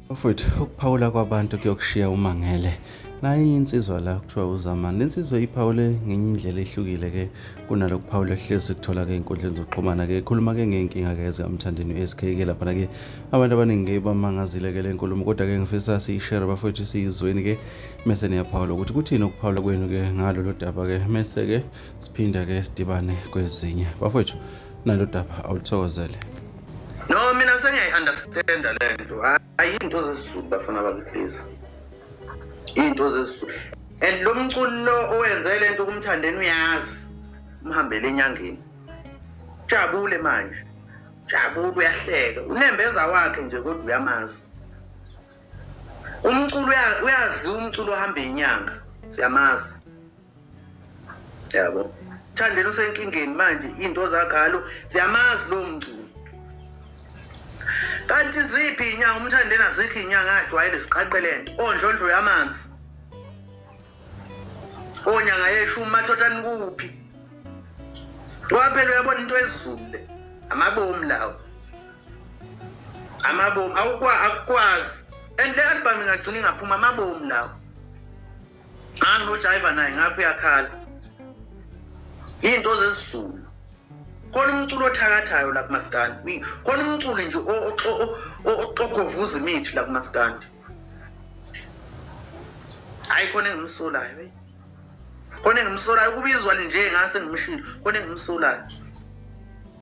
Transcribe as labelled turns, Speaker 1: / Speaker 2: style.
Speaker 1: Bafowethu, ukuphawula kwabantu kuyokushiya umangele. Nayi insizwa la kuthiwa uZamani. Le nsizwa iphawule ngenye indlela ehlukile ke kunalokuphawula ehlezi sikuthola ke ey'nkundleni zokuxhumana ke. Khuluma ke ngey'nkinga ke zikaMthandeni u-SK ke laphana ke abantu abaningi ke bamangazile ke le nkulumo kodwa ke ngifisa siyishere bafowethu siyizweni ke mese niyaphawula ukuthi kuthini ukuphawula kwenu ke ngalolu daba ke mese ke siphinda ke sidibane kwezinye. Bafowethu nalo daba awulithokozele.
Speaker 2: No mina sengiyayi-understanda le nto. Hayi into zesiZulu bafana bakithi. Into zesiZulu. And lo mculo lo owenze le nto kumthandeni uyazi. Umhambele enyangeni. Jabule manje. Jabule uyahleka. Unembeza wakhe nje kodwa uyamazi. Umculo uyazi umculo ohamba inyanga. Siyamazi. Yabo. Thandeni usenkingeni manje into zakhalo siyamazi lo mculo. Kanti ziphi inyanga umthandeni azikho inyanga ajwayele ziqaqe lento. Ondlondlo yamanzi. Onyanga yeshumi mathotani kuphi? Kwaphela uyabona into ezulu le. Amabomu lawo. Amabomu awukwa akukwazi. And le album ingagcina ingaphuma amabomu lawo. Anginojayiva naye ngapha uyakhala. Into zesiZulu. Khona umculo othakathayo la kumaskandi. Khona umculo nje ogovuza imithi la kumaskandi. Hayi khona engimsolayo hey. Khona engimsolayo kubizwa nje ngase ngimshilo. Khona engimsolayo.